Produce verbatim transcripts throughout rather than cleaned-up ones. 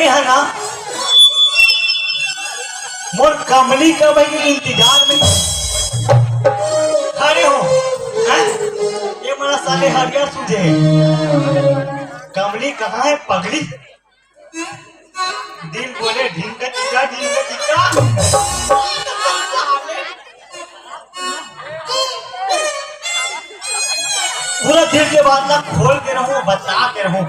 हे ना, मोर कमली कब आही के इंतजार में खड़े हों। हैं? ये मोला साले हरियर सूझे हे। कमली कहाँ हे पगली? दिल बोले ढिंग चिक्का, ढिंग चिक्का। पूरा दिल के बात ला खोल के रहूं, बता के रहूं।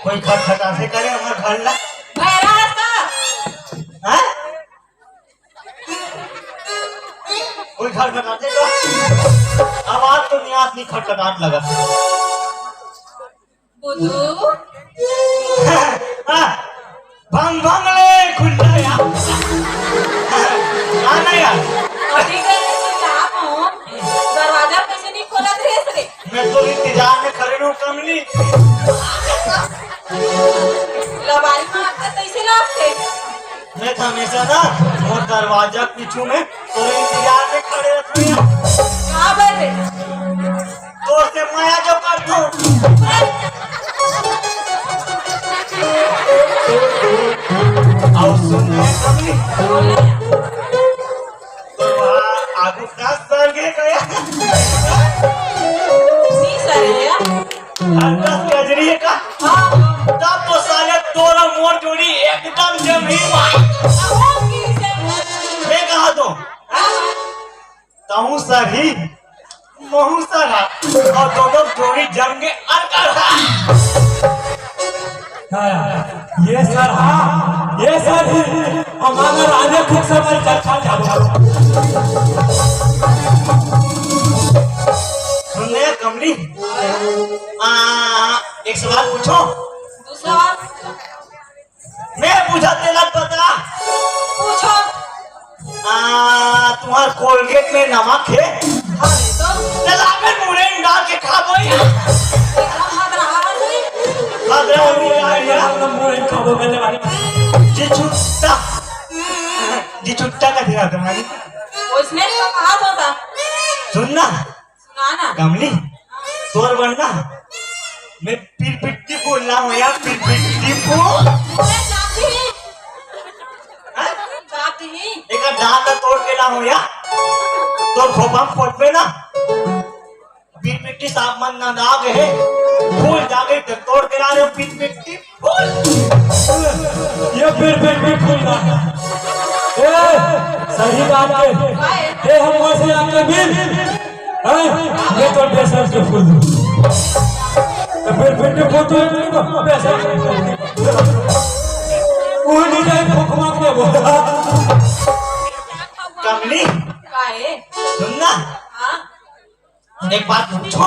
कोई खटखटाथे का रे हमर घर ला? भैरा हस का? हाँ? कोई खटखटाथे का? आवाज तो नइ आत, नइ खटखटात लगा। बुद्धू। हाँ, भंग भंग ले खुल जा यार। हाँ ना यार। अभी कइसे चिल्लात हों? दरवाजा कइसे नइ खोलत रहे रे? मैं तो इंतजार में खड़े रहूं कमली। लबारी मारत कइसे लागथे? मैं तो हमेशा ना मोर दरवाजा पीछू में तोर इंतजार में खड़े रहूं यार। का बर रे? तोर से मया जो करथों। अउ सुन रे कमली। तो वहाँ आगू का सर के गया। नहीं सर है। हल्का गजरी है का? हाँ। तब तो साले तोर मोर जोड़ी एकदम जमी भाई। मैं कहा तो? तहूँ सर ही, महूँ सर हा, अउ दोनों जोड़ी जम के अरकर हा। हाँ, ये सर हा, ये सर ही, हमारा राजा खुद से भाई चर्चा क्या बोला? सुन ले कमली, आ, एक सवाल पूछों? दूसरा सवाल। मैं पूछा तेला बता। पूछो। आ, तुम्हार कोलगेट में नमक है? अरे तो। चला मैं मुरई में डाल के खा बोई। एकदम हद रहा है भाई। हद रहा है, मुरई डाल के। हम मुरई खाबो कहते भाई। जी छुट्टा। जी छुट्टा का दिया तुम्हारी। उसने तो कहा होता। सुन ना। सुना ना। कमली, तोर बर ना, मैं पिरपिट्टी फूल लाहूं यार, पिरपिट्टी फूल। मैं जाती ही। हाँ? जाती ही। एक डाल ला तोड़ के लाहूं यार, तोर खोपा में फोटबे ना, पिरपिट्टी साफ मन ना दाग है, फूल जाके तो तोड़ के ला रहे हो, पिरपिट्टी फूल। ये पिरपिट्टी फूल ना। ए, सही बात है। ए, हम वैसे आपके बिल हैं? ये तो बेसर के फूल दो। तो फिर, फिर के फूल तो है, तो बेसर के फूल दो। वो नहीं जाए, फुकमा के बोला। कमली, काहे? सुन ना। हाँ? एक बात पूछो।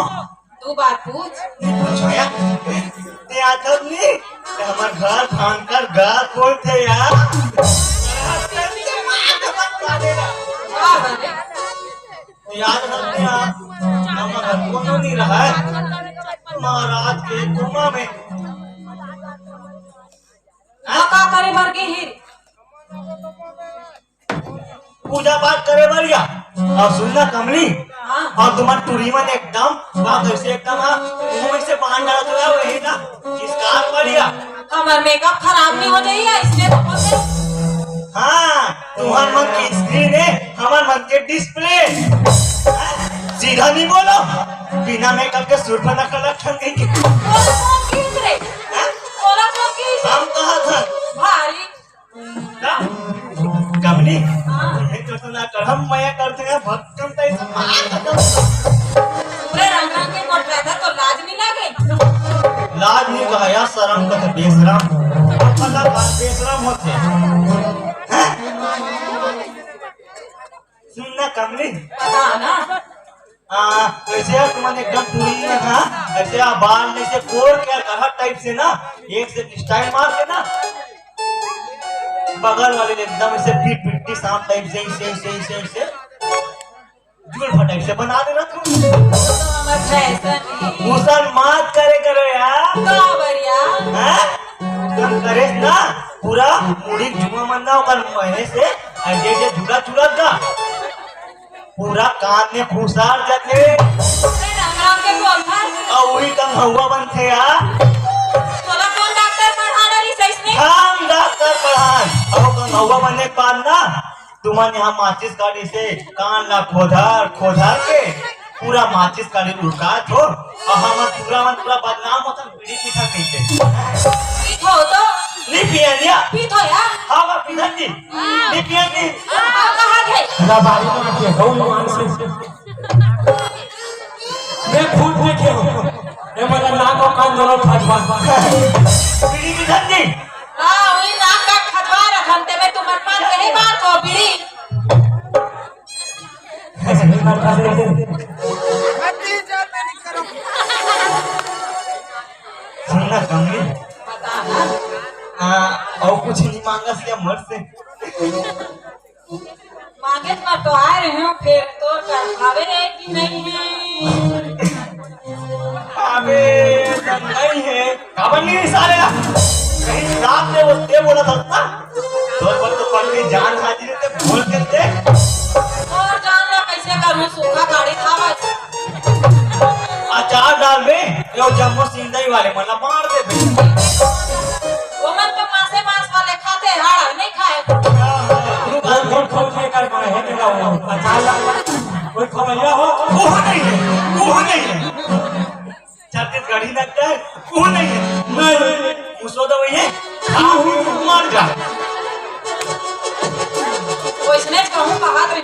तू बात पूछ। नहीं पूछो यार। ते आदमी, ते हमर घर भांग कर घर बोलते यार। हाँ, बने। याद रखते हैं आप, हमारा कोनो नहीं रहा है महाराज के कुआं में। हाँ, का करे बर गे हे? पूजा पाठ करे बर या। अउ सुन ना कमली, हाँ। अउ तुम्हार टूरी मन एकदम, वाह, कैसे एकदम, हाँ, मुंह में से बांध डाला तो यार, वही ना, किसकार पड़ या। हमर मेकअप खराब नहीं हो जाई या, इसलिए तो बोलते। हाँ, तुम्हार मन की स्क्रीन है, हमार मन के डिस्प्ले। सीधा नहीं बोलो, बिना मेकअप के सुरफा नकल ठन कहीं के। तोला कौन किहिस रे? हैं? तोला कौन किहिस? हम कहा था। भारी। का? कमली? हाँ। मैं तो ना कर, हम मया करते हैं, भक्कम तई से मार करते हैं। पूरे रंग रंग के मोटरसाइकिल तो लाज नहीं लगे? लाज नहीं कहा यार, शर्म का तो बेशरम। मतलब बात बेशरम होते हैं। हैं? सुन ना कमली। हाँ ना। आ, वैसे यार तुमने एकदम पूरी ना था, ऐसे आप बाल में से कोर के कहा टाइप से ना, एक से स्टाइल मार के ना, बगल वाले ने एकदम ऐसे पीट पीट के सांप टाइप से, ऐसे, ऐसे, ऐसे, ऐसे, जुल्फा टाइप से बना देना तुम। तो हमार फैशन है। मुसलमान करे करो यार। का बरिया? हैं? तुम करे ना, पूरा मुड़ी जुआ मन ना ओकर महीने से, ऐसे, ऐसे झूला झूला का। पूरा कान में खुसार जाथे। अरे राम राम के बोल था। अउ उही कन्हौवा बनथे यार। तोला कौन डॉक्टर पढ़ा डरिस अइसने? हम डॉक्टर पढ़ान। अउ कन्हौवा बने के बाद ना, तुमन यहाँ माचिस काढ़ी से कान ला खोधर, खोधर के पूरा माचिस काढ़ी उड़कात हो। अउ हमर पूरा मन पूरा बदनाम होथन। बीड़ी पीथन कहिके। पीथो तो? नी पियन या। पीथो या? हाँ, मैं पीथन जी। नी पियन जी। हाँ, कहा थे? रबारी में आके गौ मान से। मैं खुद देखे हूँ। ये मतलब नाक और कान दोनों खजवा। बीड़ी पीथन जी। हाँ, वही नाक का खजवा रखन ते मैं तुम्हारे पास यही बात हो बीड़ी। ऐसे नहीं मारता रे। सुन ना कमली। बता ना। आ, अउ कुछ नहीं मांगस या मर से। मांगे तो मैं तो आ रहे हूँ, फिर तोर कर खावे रहे कि नहीं है? अबे, तो नहीं है। काबर नहीं साले? कहीं रात में वो दे बोला था ना? तोर पर तो पगली जान हाजिर है, ते बोल के दे। और जान ला कैसे करूँ, सूखा गाड़ी खावा। अचार डाल बे, यो जम्मो सिंदई वाले मन ला मार दे बे। वो मन तो मांसे मांस वाले खाते, हाड़ा नहीं खाए। रुक, रुक, रुक, रुक, रुक, कर मारे है तेरा वो। अचार ला, कोई खवैया हो? वो नहीं है, वो नहीं है। छत्तीसगढ़ी लगता है, वो नहीं है। नहीं। उसको तो वही है, खाओ, मर जा। वैसने कहूँ कहा थे।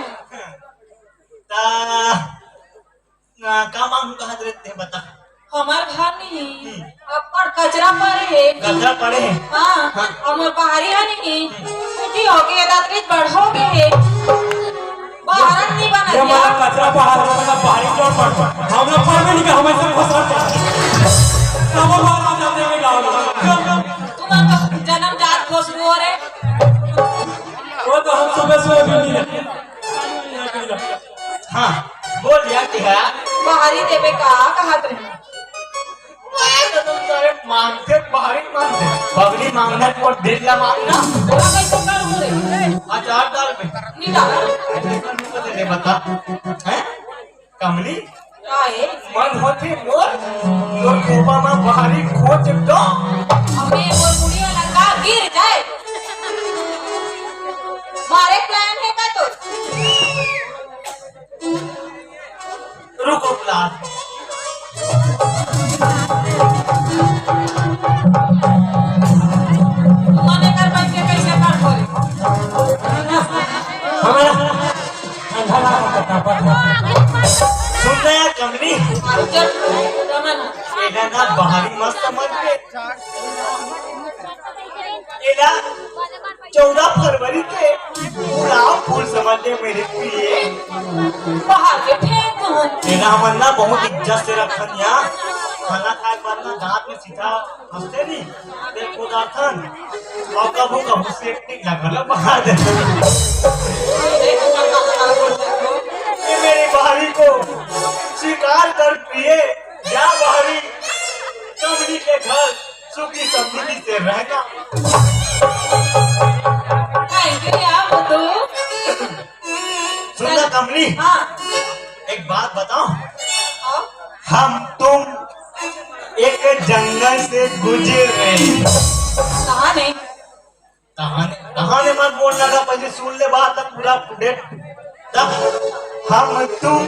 ता, ना, का मांगू कहा थे, बता। हमार घर नहीं, हम्म। अब्बड़ कचरा पड़े हे। कचरा पड़े हे? हाँ, हाँ। हमर बाहरी ह नहीं, हम्म। टूटी हो गए, दातरी बड़ हो गए हे। बाहर नहीं बना ये दिया। मतलब कचरा पहाड़, मतलब बाहरी जोर पड़। हम लोग पढ़ में नहीं गए, हमें सब फंसा दिया। तब वो बाहर आ जाते हैं गाँव में। तुम तो जन्म जात खुशबू हो रे। वो तो हम सुबह सुबह भी नहीं है। हाँ, बोल यार, क्या? बाहरी देवे का कहत रहे। मैं तो तुम सारे मांगते, बाहरी मांगते। पगड़ी मांगना और दिल ला मांगना। बोला मैं तो कर हूँ रे। अचार डाल में। नहीं डाला। अरे, कर मुझे दे बता। हैं? कमली? का है? मन होथे मोर, तोर कोपा मा बाहरी खोच दो। अबे, मोर मुड़िया लंगा गिर जाए। मारे plan है का तो? रुको प्लान। मने कर पैसे कैसे कर बोले? हमारा अंधा ना होता था, पर सुन ना यार कमली। अरे चल, रमन। एला ना बाहरी मत समझ बे। एला चौदह फरवरी के गुलाब फूल समझ ले मेरे प्रिय। बाहर के फेंक दो। एला हमन ना बहुत इज्जत से रखन या। खाना खाए के बाद ना दांत में सीधा हंसते नहीं। देखो दातन। और कभू कभू से एक टिक लगा लो बाहर। ये मेरी बाहरी को स्वीकार कर प्रिय। या बाहरी कमली के घर सुखी समृद्धि से रहना। Thank you यार बुद्धू। सुन ना कमली, हाँ। एक बात बताओ। हाँ। हम तुम एक जंगल से गुजर रहे। कहाँ नहीं? कहानी, कहानी मत बोलना था, पहले सुन ले बात, तब पूरा अपडेट। तब हम तुम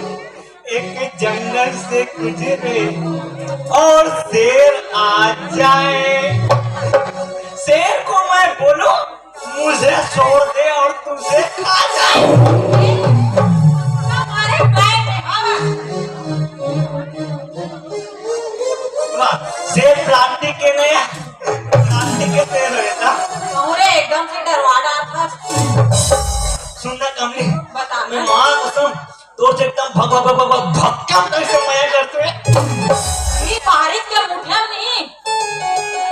एक जंगल से गुजरे और शेर आ जाए। शेर को मैं बोलूं, मुझे छोड़ दे और तुझे खा जाए। वाह, शेर प्लास्टिक के नहीं, प्लास्टिक के शेर रहता। अरे एकदम से डरवा डालता। सुनना कमली, बता। मैं माँ कसम तोर से एकदम भक, भक, भक, भक, भक्कम तरीके से मया करते हैं। ये बारिश के मुठिया नहीं।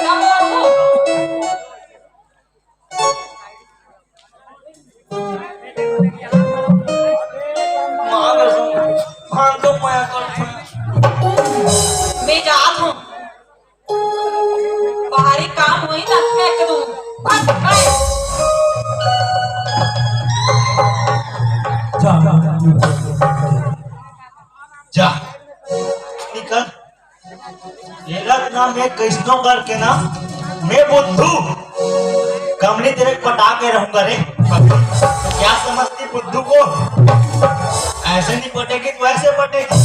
ना बोलू। माँ कसम, भाग तो मया करते हैं। मैं जात हूँ। बाहरी काम होई ना फेंक दूं। भाग, भाग। जा, जा, जा। जा। निकल। ये रख ना, मैं कैसनो करके ना, मैं बुद्धू कमली तेरे पटा के रहूंगा रे। तो क्या समझती बुद्धू को? ऐसे नहीं पटेगी तो वैसे पटेगी,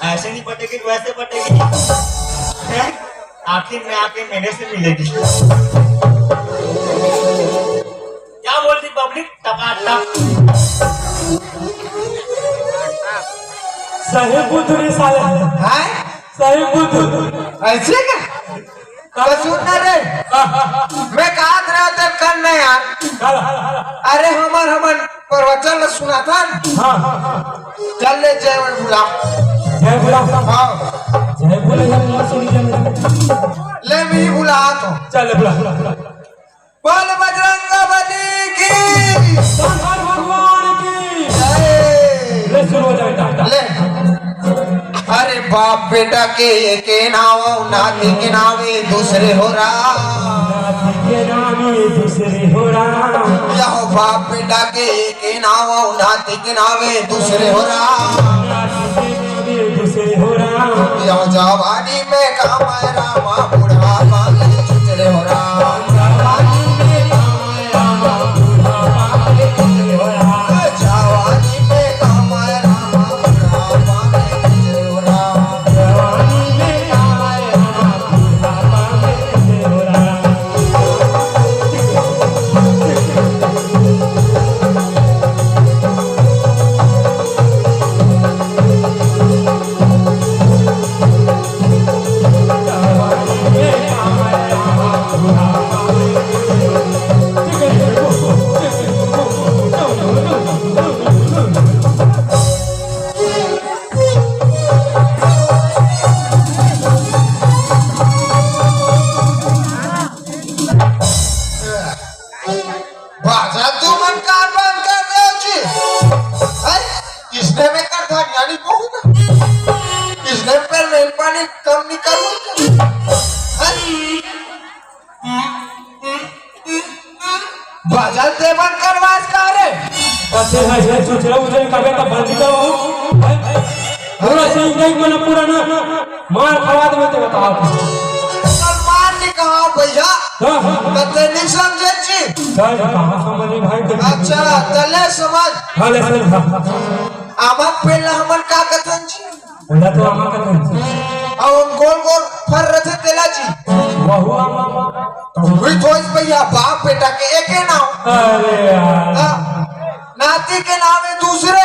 ऐसे नहीं पटेगी तो वैसे पटेगी। हैं? आखिर में आके मेरे से मिलेगी। क्या बोलती पब्लिक? टपाटप। सही बुद्धू रे साले। हैं? सही बुद्धू। ऐसे का? तो सुन ना रे, मैं कहा रहा था कर ना यार। अरे हमर हमर प्रवचन ला सुना था। हाँ। चल ले जय बुला। जय बुला। हाँ। जय बुला, जय बुला, सुनी जय बुला। ले भी बुला तो। चल ले बुला, बुला, बुला। बोल बजरंग बली की। शंकर भगवान की। जय। ले शुरू हो जाए बेटा। ले। अरे बाप बेटा के एक नाव, नाती के नावे दूसरे हो राम। नाती के नावे दूसरे हो राम। यहो बाप बेटा के एक नाव, नाती के नावे दूसरे हो राम। नाती के नावे दूसरे हो राम। यहो जवानी में काम है रामा, बुढ़ापा में दूसरे हो राम। जवानी में काम है रामा, बुढ़ापा में दूसरे हो राम। जवानी में काम है रामा, बुढ़ापा में दूसरे हो राम। बाजा तुमन कार बंद कर दे जी। हैं? इसने में कर था ज्ञानी बहुत। इसने पर मेल पानी कम निकालू। हैं? बाजा ते बंद करवास का रे? कथे है जे चुचरा उचरा कबे तो बंद करो। पूरा सही नहीं, मन पूरा ना मार खवा देवे तो बताओ। सलमान ने कहा भैया, हाँ, हाँ। तो ते नहीं समझे जी। सर, कहाँ समझे भाई, तो अच्छा, तले समझ। हाँ, ले समझ, हाँ। आमक पेड़ ला हमन का कथन जी? ओला तो आमा कथन जी। अउ हम गोल गोल फर रथे तेला जी। वहू आमा। तो हुई थोइस भैया, बाप बेटा के एके नाव। अरे यार। हाँ। नाती के नावे दूसरे।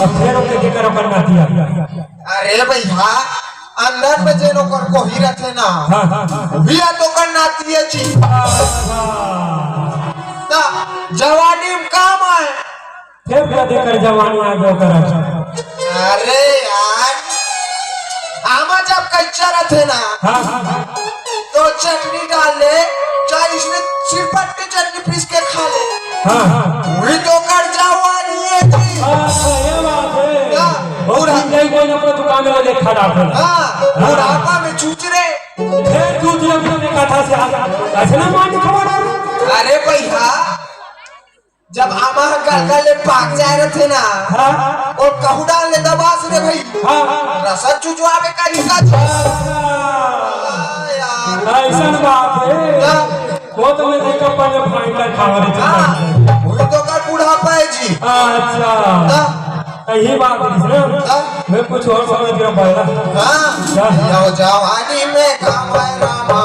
अब फेर ओके के करो कर नाती आ। अरे भैया, अंदर में जेन ओकर कोही रथे ना, हाँ, हाँ, हाँ। उही ह तो ओकर नाती है जी। अच्छा। त जवानी में काम आए। फेर कदे कर जवानी आ गयो कर। अरे यार, आमा जब कच्चा रथे ना, हाँ, हाँ, हाँ। तो चटनी डाल ले, चाहे इसमें सिलपट के चटनी पीस के खा ले। हाँ, हाँ। वही तो कर जवानी है जी। अच्छा, ये बात है। हाँ, और बुढ़ा- हम नहीं कोई ना कोई दुकान में ले खड़ा थे। हाँ, हाँ। बुढ़ापा में चूच रहे। फिर चूच रहे अपने कथा से आ-, ऐसे ना मान खबर आ रहा। अरे भैया, जब आमा ह गलगल ले पाक जाए रथे ना, हाँ। और कहूँ डाल ले दबास रे भाई, हाँ। रसद चुचवावे का निका। अच्छा। हाँ यार। ऐसन बात है। हाँ। वो तो मैं देखा पहले फाइटर खावा रहे थे। हाँ। वही तो कर बुढ़ापा है जी। अच्छा। हाँ। यही बात है ना। मैं कुछ और समझ गया पहला। हाँ। क्या? यो जवानी में कमाए रामा,